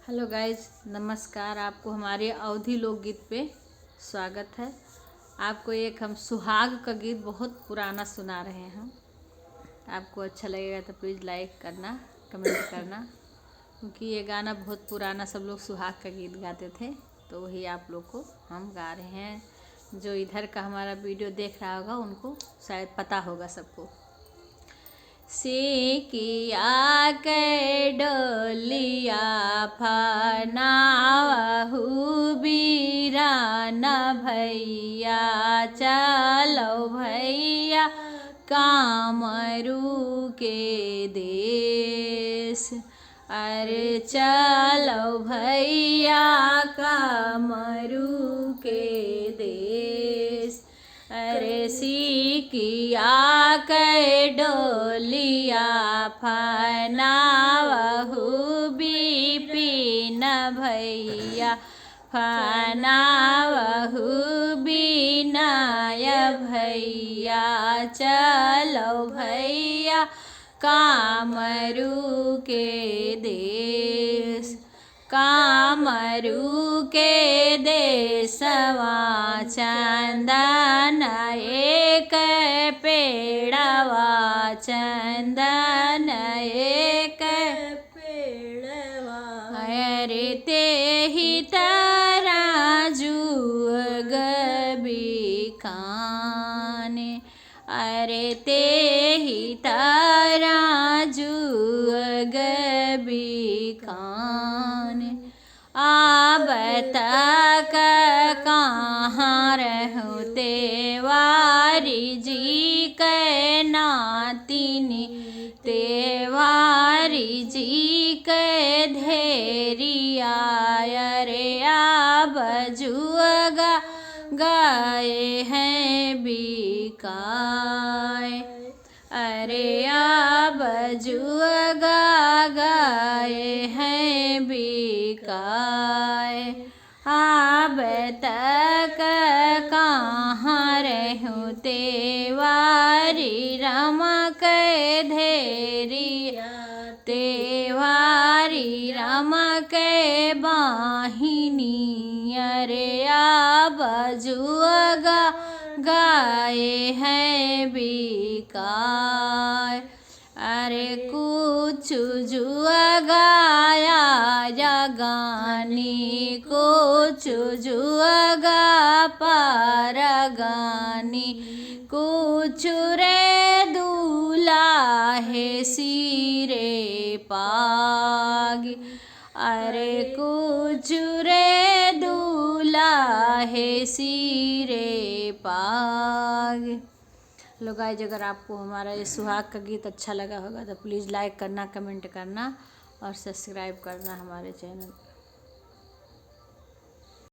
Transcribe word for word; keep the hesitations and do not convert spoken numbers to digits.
Hello guys, नमस्कार। आपको हमारे अवधी लोकगीत पे स्वागत है। आपको एक हम सुहाग का गीत बहुत पुराना सुना रहे हैं। आपको अच्छा लगेगा तो please like करना, comment करना, क्योंकि ये गाना बहुत पुराना, सब लोग सुहाग का गीत गाते थे, तो वही आप लोग को हम गा रहे हैं। जो इधर का हमारा video देख रहा होगा, उनको शायद पता होगा सबको। सिकिया के डोलिया फनावहु बीरान भैया, चलो भैया कामरू के देश। अरे चलो भैया कामरू के देश। अरे सिकिया के डोलिया फनावहु बिपिन भैया, फनावहु बिनय भैया, चलो भैया कामरू के देश। कामरू के देशवा चंदन एक पेड़वा, चंदन एक पेड़वा। अरे तेही तरह जुअग बिकाने, अरे तेही तरह जुअग बिकाने। अब तक कहाँ रहु तेवारी जी के नातिनी, तेवारी जी के धेरिया। अरे अब जुअगा गए हैं बिकाए। अरे अब जुअगा गए हैं बिकाए। अब तक कहाँ रहु तेवारी राम के धेरिया, तेवारी राम के बाहिनी। अरे अब जुअगा गए हैं बिकाए। अरे कुछ जुअगा आया जगानी, कुछ जुअगा पारगानी, कुछ रे दूल्हा है सिरे पाग। अरे कुछ रे दूल्हा है सिरे पाग। Hello guys, अगर आपको हमारा ये सुहाग का गीत अच्छा लगा होगा तो please like करना, comment करना और subscribe करना हमारे channel।